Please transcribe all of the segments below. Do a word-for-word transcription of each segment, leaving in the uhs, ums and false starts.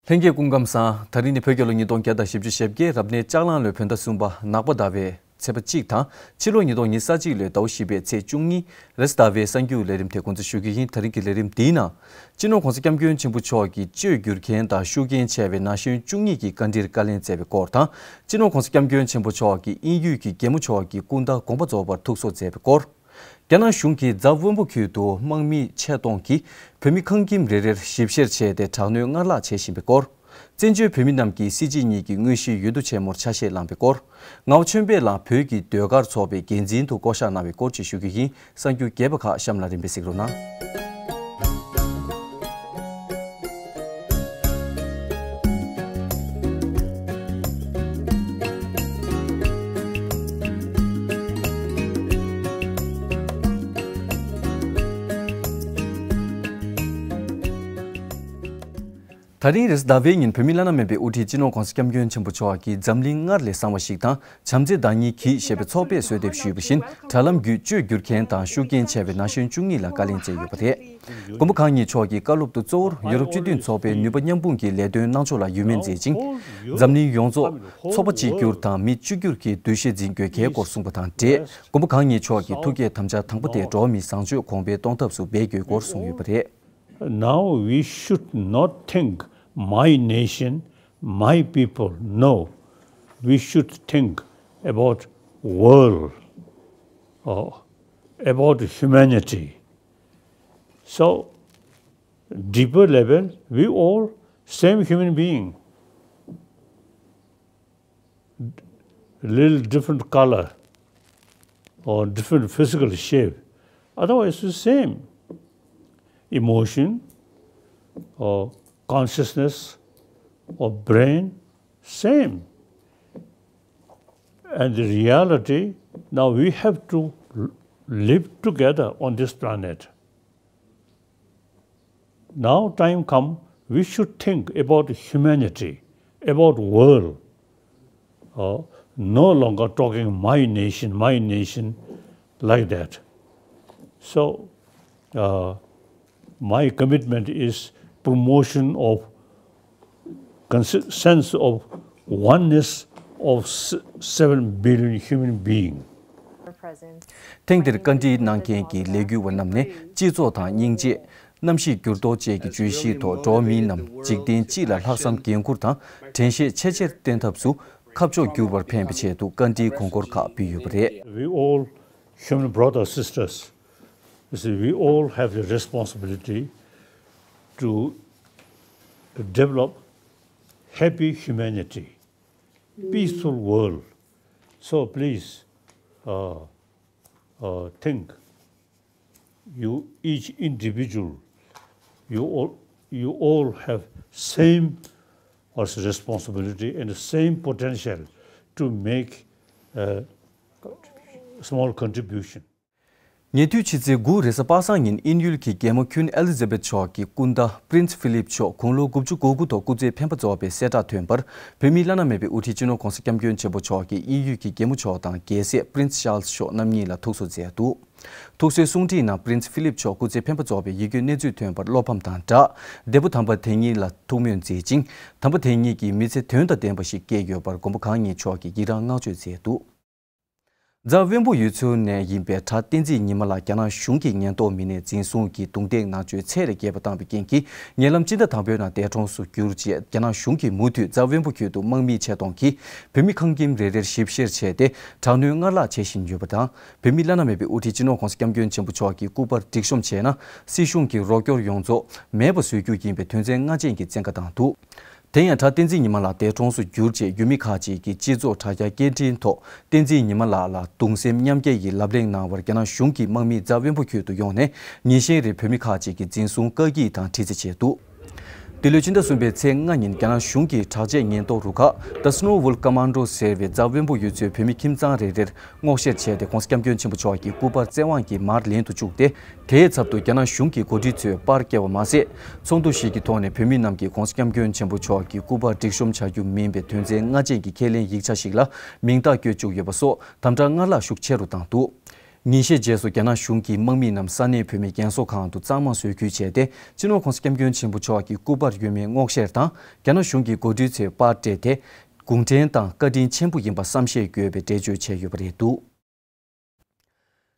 ལྷན་རྒྱས་སྐུ་ཁམས་བཟང་། ད་རིང་ནི་བོད་རྒྱལ་ལོ་ཉིས་སྟོང་བརྒྱ་དང་བཞི་བཅུ་ཞེ་བརྒྱད་རབ་གནས་ལྕགས་གླང་ལོའི་བོད་ཟླ་གསུམ་པ་ནག་པ་ཟླ་བའི་ཚེས་པ་གཅིག་དང་ཕྱི་ལོ་ཉིས་སྟོང་ཉི་ཤུ་རྩ་གཅིག་ལོའི་ཟླ་བ་བཞི་པའི་ཚེས་བཅུ་གཉིས་རེས་གཟའ་ཟླ་བའི་གསར་འགྱུར་ལས་རིམ་དེ་འགོ་འཛུགས་ཞུ་གི་ཡིན། ད་རིང་གི་ལས་རིམ་འདིའི་ནང་སྤྱི་ནོར་༸གོང་ས་༸སྐྱབས་མགོན་ཆེན་པོ་མཆོག་གིས་བཅོས་བསྒྱུར་མཁན་དང་ཤུགས་རྐྱེན་ཆེ་བའི་ན་གཞོན་བཅུ་གཉིས་ཀྱི་བཀའ་འདྲིར་བཀའ་ལན་སྩལ་བའི་སྐོར་དང་། སྤྱི་ནོར་༸གོང་ས་༸སྐྱབས་མགོན་ཆེན་པོ་མཆོག་གིས་དབྱིན་ཡུལ་གྱི་རྒྱལ་མོ་མཆོག་གི་སྐུ་ཟླ་དགོངས་པ་རྫོགས་པར་ཐུགས་གསོ་མཛད་པའི་སྐོར། རྒྱ་ནག་གཞུང་གིས་རྫ་དབོན་པོ་ཁུལ་དུ་དམག་མི་ཆེད་གཏོང་གིས་བོད་མི་ཁང་ཁྱིམ་རེ་རེར་ཞིབ་བཤེར་བྱས་ཏེ་དྲག་གནོན་སྔར་ལྷག་བྱེད་བཞིན་པའི་སྐོར། བཙན་བྱོལ་བོད་མི་རྣམས་ཀྱིས་སྲིད་སྤྱི་གཉིས་ཀྱི་དངོས་གཞིའི་ཡུལ་དུ་ཆེན་མོར་ཆ་ཤས་བླངས་པའི་སྐོར། ངག་དབང་ཆོས་འཕེལ་ལགས་བོད་ཀྱི་ཟློས་གར་ཚོགས་པའི་འགན་འཛིན་དུ་བསྐོ་གཞག་གནང་བའི་སྐོར་བཅས་ཞུ་རྒྱུ་ཡིན། གསར་འགྱུར་རྒྱས་པ་ཁག་གཤམ་ལ་རིམ་པས་གཟིགས་རོགས་གནང་། ད་རིང་རེས་གཟའ་ཟླ་བའི་ཉིན་བོད་མིའི་བླ་ན་མེད་པའི་དབུ་ཁྲིད་སྤྱི་ནོར་༸གོང་ས་༸སྐྱབས་མགོན་ཆེན་པོ་མཆོག་གིས་འཛམ་གླིང་སྔར་ལས་བཟང་བ་ཞིག་དང་། བྱམས་བརྩེ་བདག་ཉིད་ཀྱིས་ཞེས་པའི་ཚོགས་པས་གསོལ་འདེབས་ཞུས་པ་བཞིན། དྲ་ལམ་བརྒྱུད་བཅོས་བསྒྱུར་མཁན་དང་ཤུགས་རྐྱེན་ཆེ་བའི་ན་གཞོན་བཅུ་གཉིས་ལ་བཀའ་ལན་སྩལ་ཡོད་པ་རེད། མགོན་པོ་གང་ཉིད་མཆོག་གི་བཀའ་སློབ་ཏུ་གཙོ་བོར་ཡུ་རོབ་སྤྱི་མཐུན་ཚོགས་པའི་ནུས་པ་མཉམ་སྤུངས་ཀྱི་ལས་དོན་གནང་ཕྱོགས་ལ་ཡིད་སྨོན་མཛད་ཅིང་། འཛམ་གླིང་ཡོངས་རྫོགས་ཚོགས་པ་གཅིག་གྱུར་དང་མི་གཅིག་གྱུར་གྱི་འདུ་ཤེས་འཛིན་དགོས་གལ་སྐོར་གསུངས་པ་དང་འབྲེལ། མགོན་པོ་གང་ཉིད་མཆོག་གི་ཐུགས་བསྐྱེད་དམ་བཅའ་དང་པོ་དེ་འགྲོ་བ་མིའི་བཟང་སྤྱོད་གོང་འཕེལ་གཏོང་ཐབས་སུ་འབད་དགོས་སྐོར་གསུངས་ཡོད་པ་རེད། Now we should not think my nation, my people. No, we should think about world, or about humanity. So, deeper level, we all same human being. Little different color or different physical shape. Otherwise, it's the same. Emotion or consciousness or brain, same. And the reality, now we have to l- live together on this planet. Now time come, we should think about humanity, about world. Uh, no longer talking my nation, my nation, like that. So, uh, my commitment is promotion of consi- sense of oneness of s- seven billion human being. ཐེངས་འདིར་བཀའ་འདྲི་གནང་མཁན་གྱི་ལས་འགུལ་བ་རྣམས་ནས་སྤྱི་ཚོགས་དང་སྙིང་རྗེ། གནམ་གཤིས་འགྱུར་ལྡོག་བཅས་ཀྱི་བརྗོད་གཞིའི་ཐོག་འགྲོ་བ་མིའི་རྣམས་འཇིག་རྟེན་སྤྱི་ལ་ལྷག་བསམ་འགན་འཁུར་དང་དྲན་ཤེས་ཆེས་ཆེར་བསྟེན་ཐབས་སུ་ཁ་ཕྱོགས་བསྒྱུར་བར་ཕན་པའི་ཆེད་དུ་བཀའ་འདྲིའི་གོང་བཀུར་ཁག་ཕུལ་ཡོད་པ་རེད། We all human brothers, sisters, you see, we all have the responsibility to develop happy humanity, peaceful world. So please, uh, uh, think you each individual, you all, you all have same responsibility and same potential to make a small contribution. ཉེ་དུས་ཕྱི་ཚེས་དགུ་རེས་གཟའ་པ་སངས་ཉིན་དབྱིན་ཡུལ་གྱི་རྒྱལ་མོ་Queen Elizabeth་མཆོག་གི་སྐུ་ཟླ་Prince Philip་མཆོག་དགུང་ལོ་དགུ་བཅུ་གོ་དགུ་ཐོག་སྐུ་ཚེ་འཕེན་པ་རྫོགས་པའི་གསལ་བསྒྲགས་ཐོན་པར། བོད་མིའི་བླ་ན་མེད་པའི་དབུ་ཁྲིད་སྤྱི་ནོར་༸གོང་ས་༸སྐྱབས་མགོན་ཆེན་པོ་མཆོག་གིས་དབྱིན་ཡུལ་གྱི་རྒྱལ་མོ་མཆོག་དང་རྒྱལ་སྲས་Prince Charles་མཆོག་རྣམ་གཉིས་ལ་ཐུགས་གསོ་མཛད་འདུག། ཐུགས་གསོའི་གསུང་འཕྲིན་ནང་Prince Philip་མཆོག་སྐུ་ཚེ་འཕེན་པ་རྫོགས་པའི་ཡིད་སྐྱོའི་གནས་ཚུལ་ཐོན་པར་བློ་ཕམ་དང་སྦྲགས། འདས་པོ་དམ་པ་དེ་ཉིད་ལ་ཐུགས་སྨོན་མཛད་ཅིང་། དམ་པ་དེ་ཉིད་ཀྱིས་མི་ཚེ་དོན་དང་ལྡན་པ་ཞིག་བསྐྱལ་ཡོད་པར་མགོན་པོ་གང་ཉིད་མཆོག་གིས་ཡི་རངས་བསྔགས་བརྗོད་མཛད་འདུག། རྫ་དབོན་པོ་ཡུལ་ཚོ་ནས་ཡིན་པའི་གྲྭ་བསྟན་འཛིན་ཉི་མ་ལགས་རྒྱ་ནག་གཞུང་གིས་ཉེན་རྟོག་མི་སྣས་འཛིན་བཟུང་གིས་རྡུང་རྡེག་གནང་སྤྱོད་ཚད་ལས་བརྒལ་བ་བཏང་བའི་རྐྱེན་གྱིས། ཉེ་ལམ་སྤྱི་ཟླ་དང་པོའི་ནང་འདས་གྲོངས་སུ་གྱུར་རྗེས། རྒྱ་ནག་གཞུང་གིས་མུ་མཐུད་རྫ་དབོན་པོ་ཁུལ་དུ་དམག་མིའི་ཆེད་གཏོང་གིས་བོད་མི་ཁང་ཁྱིམ་རེ་རེར་ཞིབ་བཤེར་བྱས་ཏེ། དྲག་གནོན་སྔར་ལྷག་བྱེད་བཞིན་ཡོད་པ་དང་། བོད་མིའི་བླ་ན་མེད་པའི་དབུ་ཁྲིད་སྤྱི་ནོར་༸གོང་ས་༸སྐྱབས་མགོན་ཆེན་པོ་མཆོག་གི་སྐུ་པར་སྒྲིག་གཤོམ་བྱས་ན། སྲིད་གཞུང་གི་རོགས་སྐྱོར་ཡོངས་རྫོགས་མེད་པ་བཟོ་རྒྱུ་ཡིན་པའི་དོན་ཚན་ལྔ་ཅན་གྱི་བཙན་བཀའ་བཏང་འདུག། དེ་ཡང་གྲྭ་བསྟན་འཛིན་ཉི་མ་ལགས་འདས་གྲོངས་སུ་གྱུར་རྗེས། ཡུལ་མི་ཁག་ཅིག་གིས་སྤྱི་ཚོགས་དྲ་རྒྱ་སྐད་འཕྲིན་ཐོག་བསྟན་འཛིན་ཉི་མ་ལགས་ལ་གདུང་སེམས་མཉམ་སྐྱེད་ཀྱི་ལབ་གླེང་གནང་བར། རྒྱ་ནག་གཞུང་གིས་དམག་མིས་རྫ་དབོན་པོ་ཁུལ་དུ་ཡོང་ནས་ཉིན་ཤས་རིང་བོད་མི་ཁག་ཅིག་གི་འཛིན་བཟུང་བཀག་སྐྱིལ་དང་དྲི་རྩད་བྱས་འདུག། འདི་ལོའི་ཕྱི་ཟླ་གསུམ་པའི་ཚེས་ལྔ་ཉིན། རྒྱ་ནག་གཞུང་གིས་དྲག་ཆས་ཉེན་རྟོག་རུ་ཁག་The Snow Wolf Commando ཟེར་བས་རྫ་དབོན་པོ་ཡུལ་ཚོའི་བོད་མི་ཁྱིམ་ཚང་རེ་རེར་སྔོག་བཤེར་བྱས་ཏེ། ༸གོང་ས་༸སྐྱབས་མགོན་ཆེན་པོ་མཆོག་གི་སྐུ་པར་བཙན་དབང་གིས་མར་ལེན་དུ་བཅུག་སྟེ། དེའི་ཚབ་ཏུ་རྒྱ་ནག་གཞུང་གི་འགོ་ཁྲིད་ཚོས་པར་བཀལ་བ་མ་ཟད། ཚོགས་འདུ་ཞིག་གི་ཐོག་ནས་བོད་མི་རྣམས་ཀྱིས་༸གོང་ས་༸སྐྱབས་མགོན་ཆེན་པོ་མཆོག་གི་སྐུ་པར་སྒྲིག་གཤོམ་བྱ་རྒྱུ་མིན་པའི་དོན་ཚན་ལྔ་ཅན་གྱི་ཁས་ལེན་ཡིག་ཆ་ཞིག་ལ་མིང་རྟགས་བཀོད་བཅུག་ཡོད་པ་སོགས་དམ་དྲག་སྔར་ལྷག་ཤུགས་ཆེ་རུ་བཏང་འདུག། ཉིན་ཤས་རྗེས་སུ་རྒྱ་ནག་གཞུང་གི་དམག་མི་རྣམས་ས་གནས་བོད་མིའི་རྒན་གསོ་ཁང་དུ་གཙང་མ་བཟོ་རྒྱུའི་ཆེད་དེ། སྤྱི་ནོར་༸གོང་ས་༸སྐྱབས་མགོན་ཆེན་པོ་མཆོག་གི་སྐུ་པར་ཡོད་མེད་སྔོག་བཤེར་དང་། རྒྱ་ནག་གཞུང་གི་འགོ་ཁྲིད་ཚོས་པར་སྤྲད་དེ། གུང་ཁྲན་ཏང་བཀའ་དྲིན་ཆེན་པོ་ཡིན་པ་བསམ་ཤེས་དགོས་པའི་འགྲེལ་བརྗོད་བྱས་ཡོད་པ་རེད་འདུག་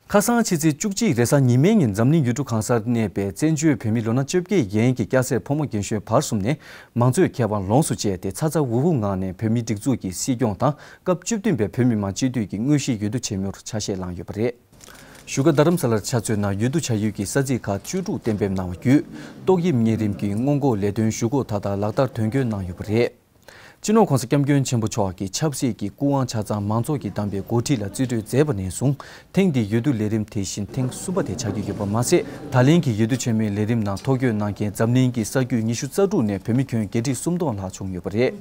ཁ་སང་ཕྱི་ཚེས་བཅུ་གཅིག་རེས་གཟའ་ཉི་མའི་ཉིན་འཛམ་གླིང་ཡུལ་གྲུ་གང་སར་གནས་པའི་བཙན་བྱོལ་བོད་མི་ལོ་ན་བཅོ་བརྒྱད་ཡན་གྱི་སྐྱ་སེར་ཕོ་མོ་རྒན་གཞོན་བར་གསུམ་ནས་མང་གཙོའི་ཁེ་དབང་ལོངས་སུ་སྤྱད་དེ། ཚ་ཚ་འུར་འུར་ངང་ནས་བོད་མིའི་སྒྲིག་འཛུགས་ཀྱི་སྲིད་སྐྱོང་དང་། སྐབས་བཅུ་བདུན་པའི་བོད་མི་མང་སྤྱི་འཐུས་ཀྱི་དངོས་གཞིའི་འོས་བསྡུ་ཆེན་མོར་ཆ་ཤས་བླངས་ཡོད་པ་རེད། བཞུགས་སྒར་རྡ་རམ་ས་ལར་ཆ་མཚོན་ན། འོས་བསྡུ་བྱ་ཡུལ་གྱི་ས་ཚིགས་ཁག་བཅུ་དྲུག་གཏན་འབེབས་གནང་བ་བརྒྱུད། ཏོག་དབྱིབས་གཉན་རིམས་ཀྱི་སྔོན་འགོག་ལས་དོན་ཞུ་སྒོ་མཐའ་དག་ལག་བསྟར་དོན་འཁྱོལ་གནང་ཡོད་པ་རེད། སྤྱི་ནོར་༸གོང་ས་༸སྐྱབས་མགོན་ཆེན་པོ་མཆོག་གི་ཆབ་སྲིད་ཀྱི་སྐུ་དབང་ཆ་ཚང་མང་ཚོགས་ཀྱིས་བདམས་པའི་འགོ་ཁྲིད་ལ་རྩིས་སྤྲོད་མཛད་པ་ནས་བཟུང་། ཐེངས་འདིའི་འོས་བསྡུ་ལས་རིམ་དེ་བཞིན་ཐེངས་གསུམ་པ་དེ་ཆགས་ཀྱི་ཡོད་པ་མ་ཟད། ད་ལན་གྱི་འོས་བསྡུ་ཆེན་མོའི་ལས་རིམ་ནང་ཐོ་འགོད་གནང་མཁན་འཛམ་གླིང་གི་ས་རྒྱུད་ཉི་ཤུ་རྩ་དྲུག་ནས་བོད་མི་ཁྱོན་བརྒྱད་ཁྲི་སུམ་སྟོང་ལྷག་བྱུང་ཡོད་པ་རེད།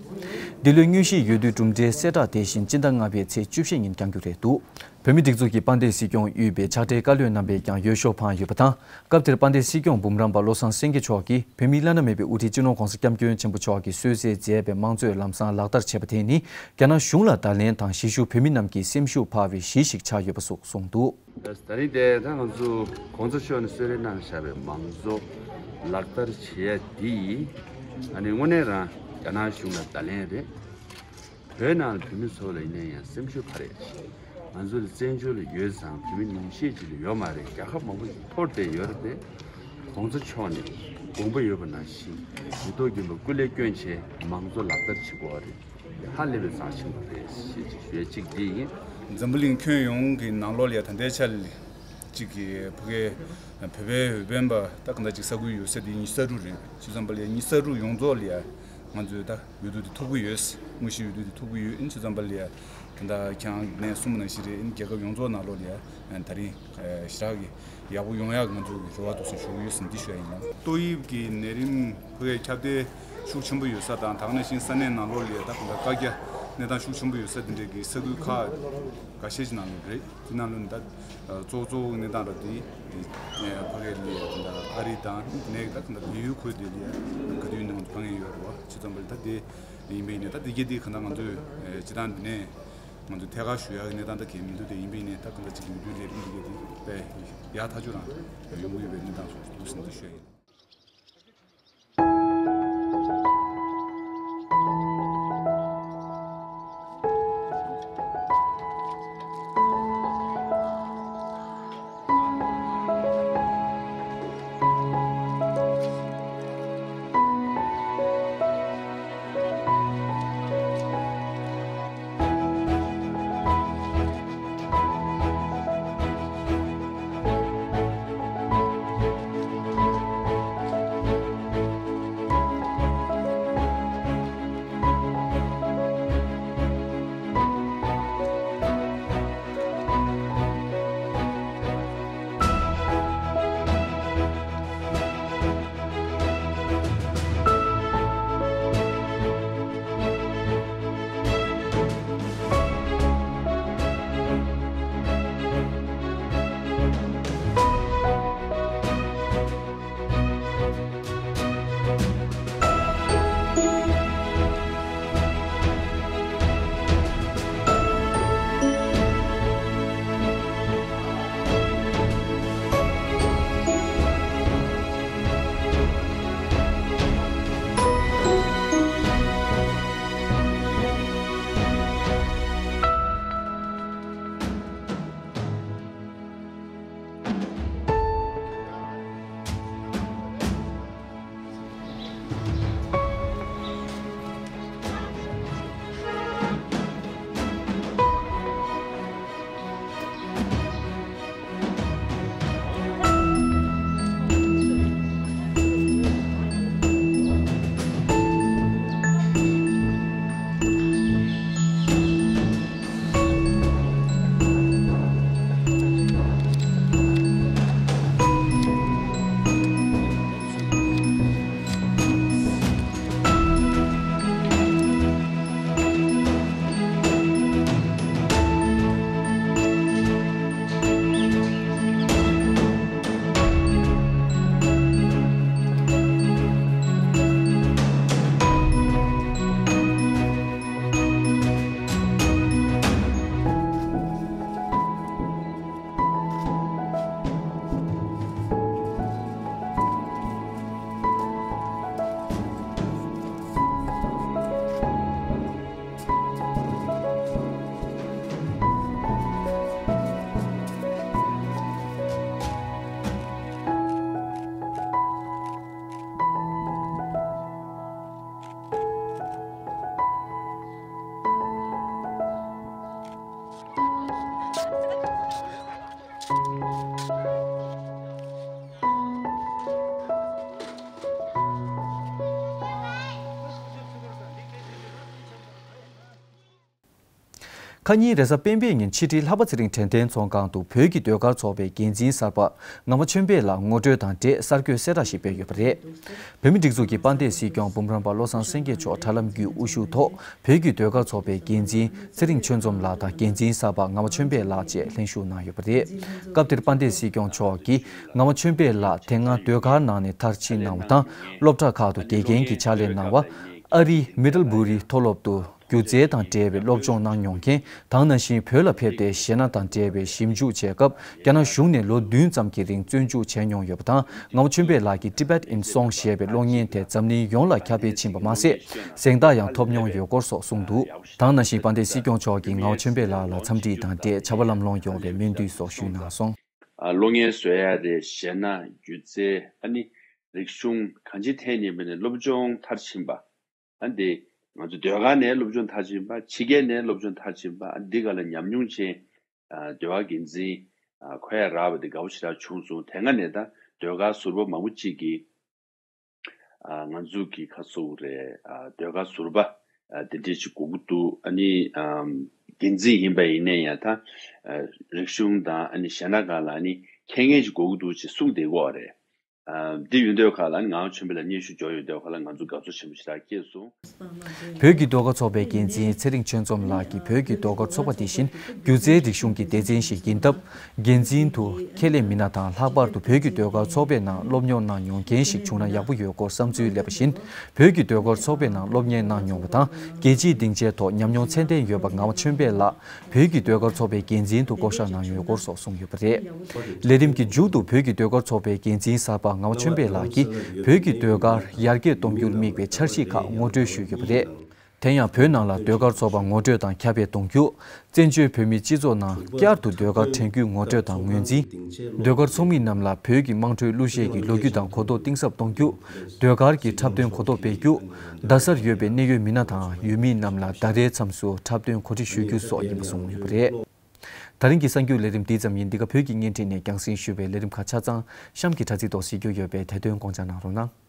འདི་ལོའི་དངོས་གཞིའི་འོས་བསྡུའི་གྲུབ་འབྲས་གསལ་བསྒྲགས་དེ་བཞིན་སྤྱི་ཟླ་ལྔ་པའི་ཚེས་བཅུ་བཞི་ཉིན་བསྐྱང་རྒྱུ་རེད་འདུག་བོད་མིའི་སྒྲིག་འཛུགས་ཀྱི་དཔལ་ལྡན་སྲིད་སྐྱོང་དབུས་པའི་ཕྱག་སྦྲེལ་བཀའ་བློན་རྣམ་པས་ཀྱང་འོས་ཤོག་འཕངས་ཡོད་པ་དང་། སྐབས་དེར་དཔལ་ལྡན་སྲིད་སྐྱོང་འབུམ་རམས་པ་བློ་བཟང་སེང་གེ་མཆོག་གིས་བོད་མིའི་བླ་ན་མེད་པའི་དབུ་ཁྲིད་སྤྱི་ནོར་༸གོང་ས་༸སྐྱབས་མགོན་ཆེན་པོ་མཆོག་གིས་སྲོལ་འཛིན་མཛད་པའི་དམངས་གཙོའི་ལམ་བཟང་ལག་བསྟར་བྱས་པ་དེ་ནི། རྒྱ་ནག་གཞུང་ལ་བརྡ་ལན་དང་། གཞིས་བཞུགས་བོད་མི་རྣམས་ཀྱི་སེམས་ཤུགས་འཕར་བའི་གཞི་ཞིག་ཆགས་ཡོད་པ་སོགས་གསུངས་འདུག་ད་རིང་དེ་ད་ང་ཚོ་༸གོང་ས་མཆོག་ནས་གསོལ་རས་གནང་བཞག་པའི་དམངས་གཙོ་ལག་བསྟར་བྱེད་ཡ་འདི་ཡིས། ཨ་ནི་དངོས་གནས་རང་རྒྱ་ནག་གཞུང་ལ་བརྡ་ལན་རེད། བོད་ནང་ལ་བོད་མི་ཚོ་ལ་ཡིན་ན་ཡང་སེམས་ཤུགས་འཕར་ཡ་ཞིག་ང་ཚོ་ལ་བཙན་བྱོལ་ལ་ཡོད་ཙང་བོད་མི་ཉུང་ཤས་ཅིག་ལ་ཡོད་མ་རེད། རྒྱལ་ཁབ་མང་པོ་ཞིག་འཐོར་བསྡད་ཡོད་རེད་དེ། ༸གོང་ས་མཆོག་ནས་དགོངས་པ་ཡོད་པ་ནང་བཞིན་མི་ཐོག་རྒྱུན་པ་སྐུ་ལས་བསྐྱོན་བྱས་དམངས་གཙོ་ལག་བསྟར་བྱེད་དགོས་པ་རེད། ཧ་ལས་པའི་རྩ་ཆེན་པོ་རེད་ཞེས་ཅིག་ཞུ་ཡ་གཅིག་འདི་ཡིན། འཛམ་བུ་གླིང་ཁྱོན་ཡོངས་ཀྱི་ནང་ལོགས་ལ་ཡ་ད་ལྟའི་ཆར་ལ་གཅིག་གི་ཕ་གའི་བོད་པའི་འོས་འཕེན་པ་ད་ག་འདྲ་ཅིག་ས་ཁུལ་ཡོད་ས་དེ་ཉི་ཤུ་རྩ་དྲུག་རེད། བྱས་ཙང་པ་ལ་ཡ་ཉི་ཤུ་རྩ་དྲུག་ཡོངས་རྫོགས་ལ་ཡ་ང་ཚོས་ད་འོས་བསྡུ་དེ་ཐོབ་ཀྱི་ཡོད། དངོས་གཞིའི་འོས་བསྡུ་དེ་ཐོབ་ཀྱི་ཡོད། ཨིན་བྱས་ཙང་པ་ལ་ཡ་ད་ལྟ་ཁྱེད་རང་ནས་གསུངས་པ་ནང་བཞིན་རེད། ཨིན་རྒྱལ་ཁབ་ཡོངས་རྫོགས་ནང་ལོགས་ལ་ཡ་ད་རིང་ཞེ་དྲག་གི་ཡག་པོ་ཡོང་ཡག་ང་ཚོ་གི་རེ་བ་འདུག་སེ་ཞུ་གི་ཡོད་ཟེར་འདི་ཞུ་ཡ་ཡིན། ཏོག་དབྱིབས་ཀྱི་ནད་རིམས་ཕ་གིའི་ཁྱབ་གདལ་ཤུགས་ཆེན་པོ་ཡོད་ས་དང་། ད་ག་ནང་བཞིན་ས་གནས་ནང་ལོགས་ལ་ཡ་ད་ག་འདྲ་བཀག་རྒྱ་གནས་སྟངས་ཤུགས་ཆེན་པོ་ཡོད་ས་དེ་འདྲའི་གི་ས་ཁུལ་ཁག་འགའ་ཤས་ཅིག་ནང་ལོགས་རེད། དེ་ནང་ལོགས་ནས་ད་གཙོ་གཙོ་བོ་གནས་སྟངས་ར་དེ་དེ་ཕ་གིའི་ལ་ཡ་ད་ཨ་རི་དང་དེ་ནས་ད་ག་འདྲ་བལ་ཡུལ་ཁུལ་དེ་ལ་ཡ་ག་དུས་ནང་ཕ་གིའི་ཡོད་རེད་བ། བྱས་ཙང་པ་ལ་ད་དེ་ཡིན་པ་ཡིན་ནའི་ད་དེ་ག་དེ་ག་འདྲ་ང་ཚོས་སྤྱི་བཏང་འདི་ནས། ང་ཚོ་ཐད་ཀར་ཞུ་ཡག་གི་གནས་སྟངས་ད་གལ་མི་འདུག་དེ་ཡིན་པ་ཡིན་ནའི་ད་ག་འདྲ་ཅིག་གི་འོས་བསྡུའི་ལས་རིམ་འདི་ག་དེ་དཔེ་ཡག་ཐག་ཆོད་རང་ཡོང་གི་ཡོད་པའི་གནས་སྟངས་སོགས་འདུག་ཟིན་དུ་ཞུ་ཡ་ཡིན། ཁ་ཉིན་རེས་གཟའ་སྤེན་པའི་ཉིན་ཕྱི་དྲིལ་ལྷག་པ་ཚེ་རིང་དྲན་རྟེན་ཚོང་ཁང་དུ་བོད་ཀྱི་ཟློས་གར་ཚོགས་པའི་འགན་འཛིན་གསར་པ་ངག་དབང་ཆོས་འཕེལ་ལགས་ངོ་སྤྲོད་དང་འབྲེལ་གསར་འགོད་གསལ་བསྒྲགས་ཤིག་སྤེལ་ཡོད་པ་རེད། བོད་མིའི་སྒྲིག་འཛུགས་ཀྱི་དཔལ་ལྡན་སྲིད་སྐྱོང་འབུམ་རམས་པ་བློ་བཟང་སེང་གེ་མཆོག་དྲ་ལམ་བརྒྱུད་དབུ་བཞུགས་ཐོག་བོད་ཀྱི་ཟློས་གར་ཚོགས་པའི་འགན་འཛིན་ཚེ་རིང་ཆོས་འཛོམས་ལགས་དང་འགན་འཛིན་གསར་པ་ངག་དབང་ཆོས་འཕེལ་ལགས་བཅས་ལྷན་ཞུགས་གནང་ཡོད་པ་རེད། སྐབས་དེར་དཔལ་ལྡན་སྲིད་སྐྱོང་མཆོག་གིས་ངག་དབང་ཆོས་འཕེལ་ལགས་དེ་སྔ་ཟློས་གར་ནང་ནས་མཐར་ཕྱིན་གནང་བ་དང་། སློབ་གྲྭ་ཁག་ཏུ་དགེ་རྒན་གྱི་ཕྱག་ལས་གནང་བ། ཨ་རིའི་མི་ཌལ་སྦུ་རི་མཐོ་སློབ་ཏུ་སྒྱུ་རྩལ་དང་འབྲེལ་བའི་སློབ་སྦྱོང་གནང་མྱོང་མཁན་དང་། ནང་བཞིན་བོད་ལ་ཕེབས་ཏེ་གཞས་སྣ་དང་འབྲེལ་བའི་ཞིབ་འཇུག་བྱས་སྐབས། རྒྱ་ནག་གཞུང་ནས་ལོ་བདུན་ཙམ་གྱི་རིང་བཙོན་འཇུག་བྱས་མྱོང་ཡོད་པ་དང་། ངག་དབང་ཆོས་འཕེལ་ལགས་ཀྱིས་Tibet in Song ཞེས་པའི་གློག་བརྙན་དེ་འཛམ་གླིང་ཡོངས་ལ་ཁྱབ་སྤེལ་ཕྱིན་པ་མ་ཟད། གཟེངས་རྟགས་ཡང་ཐོབ་མྱོང་ཡོད་སྐོར་སོགས་གསུངས་འདུག། དེ་ནང་བཞིན་དཔལ་ལྡན་སྲིད་སྐྱོང་མཆོག་གིས་ངག་དབང་ཆོས་འཕེལ་ལགས་ལ་འཚམས་འདྲི་དང་འབྲེལ་བྱ་བ་ལམ་ལྷོང་ཡོང་བའི་སྨོན་འདུན་སོགས་ཞུས་གནང་སོང་། ཨ། གློག་བརྙན་བཟོ་ཡ་རེད། གཞས་སྣ། སྒྱུ་རྩལ། ཨ་ནི་རིག་གཞུང་གང་ཅིའི་ཐད་ནས་མིན་ནས་སློབ་སྦྱོང་མཐར་ཕྱིན་པ། ཨ། འདི་ང་ཚོ་ཟློས་གར་ནས་སློབ་སྦྱོང་མཐར་ཕྱིན་པ། ཕྱི་རྒྱལ་ནས་སློབ་སྦྱོང་མཐར་ཕྱིན་པ། ཨ། འདི་ག་ལ་ཉམས་མྱོང་ཅན། ཨ། ཟློས་གར་འགན་འཛིན། ཨ། ཁོ་ཡ་རག་པ་འདི་དགའ་པོ་ཞེ་དྲག་བྱུང་སོང་། དེ་སྔ་ནས་ད་ཟློས་གར་ཟུར་པ་མང་པོ་ཅིག་གིས། ཨ། ང་ཚོ་གི་ཁ་སོ་རེད། ཨ། ཟློས་གར་ཟུར་པ། ཨ། དེ་འདྲས་ཅིག་དགོས་ཀྱི་འདུག། ཨ་ནི། ཨམ། འགན་འཛིན་ཡིན་པ་ཡིན་ནའི་ཡང་ད། ཨ། རིག་གཞུང་དང་། ཨ་ནི་གཞས་སྣ་སྒང་ལ་ཨ་ནི་མཁས་མཁན་ཅིག་དགོས་ཀྱི་འདུག་ཅེས་གསུངས་བསྡད་ཀྱི་ཡོད་རེད། ཨ། འདི་ཡོང་དུས་སྒང་ལ་ཨ་ནི་ངག་དབང་ཆོས་འཕེལ་ལགས་སྙན་ཞུ་འབྱོར་ཡོང་དུས་སྒང་ལ་ང་ཚོ་དགའ་ཚོར་ཆེན་པོ་ཞེ་དྲག་སྐྱེས་སོང་། བོད་ཀྱི་ཟློས་གར་ཚོགས་པའི་འགན་འཛིན་ཚེ་རིང་ཆོས་འཛོམས་ལགས་ཀྱིས་བོད་ཀྱི་ཟློས་གར་ཚོགས་པ་དེ་བཞིན་སྒྱུ་རྩལ་རིག་གཞུང་གི་སྡེ་ཚན་ཞིག་ཡིན་སྟབས། འགན་འཛིན་དུ་ཁས་ལེན་མི་སྣ་དང་། ལྷག་པར་དུ་བོད་ཀྱི་ཟློས་གར་ཚོགས་པའི་ནང་སློབ་སྙོར་གནང་མྱོང་མཁན་ཞིག་བྱུང་ན་ཡག་པོ་ཡོད་སྐོར་བསམ་ཚུལ་སླེབས་པ་བཞིན། བོད་ཀྱི་ཟློས་གར་ཚོགས་པའི་ནང་སློབ་གཉེར་གནང་མྱོང་བ་དང་། རྒྱལ་སྤྱིའི་སྡིངས་ཆའི་ཐོག་ཉམས་མྱོང་ཚད་ལྡན་ཡོད་པ་ངག་དབང་ཆོས་འཕེལ་ལགས་བོད་ཀྱི་ཟློས་གར་ཚོགས་པའི་འགན་འཛིན་དུ་བསྐོ་གཞག་གནང་ཡོད་སྐོར་སོགས་གསུངས་ཡོད་པ་རེད། ལས་རིམ་གྱི་མཇུག་ཏུ་བོད་ཀྱི་ཟློས་གར་ཚོགས་པའི་འགན་འཛིན་གསར་པ་ངག་དབང་ཆོས་འཕེལ་ལགས་ཀྱིས་བོད་ཀྱི་ཟློས་གར་ཡར་རྒྱས་གཏོང་རྒྱུར་དམིགས་པའི་འཆར་གཞི་ཁག་ངོ་སྤྲོད་ཞུས་ཡོད་པ་རེད། དེ་ཡང་བོད་ནང་ལ་ཟློས་གར་ཚོགས་པ་ངོ་སྤྲོད་དང་ཁྱབ་སྤེལ་གཏོང་རྒྱུ། བཙན་བྱོལ་བོད་མིའི་སྤྱི་ཚོགས་ནང་བསྐྱར་དུ་ཟློས་གར་དྲན་སྐུལ་ངོ་སྤྲོད་དང་ངོས་འཛིན། ཟློས་གར་ཚོགས་མི་རྣམས་ལ་བོད་ཀྱི་དམངས་ཁྲོད་གླུ་གཞས་ཀྱི་ལོ་རྒྱུས་དང་གོ་རྟོགས་གཏིང་ཟབ་གཏོང་རྒྱུ། ཟློས་གར་གྱི་འཁྲབ་སྟོན་གོ་རྟོགས་སྤེལ་རྒྱུ། རྡ་སར་ཡོད་པའི་གནད་ཡོད་མི་སྣ་དང་ཡུལ་མི་རྣམས་ལ་ཟླ་རེའི་མཚམས་སུ་འཁྲབ་སྟོན་གོ་སྒྲིག་ཞུ་རྒྱུ་སོགས་ཡིན་པ་གསུངས་ཡོད་པ་རེད། ད་རིང་གི་གསར་འགྱུར་ལས་རིམ་འདི་ཙམ་ཡིན། འདི་ག་བོད་ཀྱི་བརྙན་འཕྲིན་ནས་རྒྱང་སྲིང་ཞུས་པའི་ལས་རིམ་ཁག་ཆ་ཚང་གཤམ་གྱི་དྲ་ཚིགས་ཐོག་གཟིགས་རྒྱུ་ཡོད་པས་དེ་དོན་དགོངས་འཇགས་གནང་རོགས་གནང་།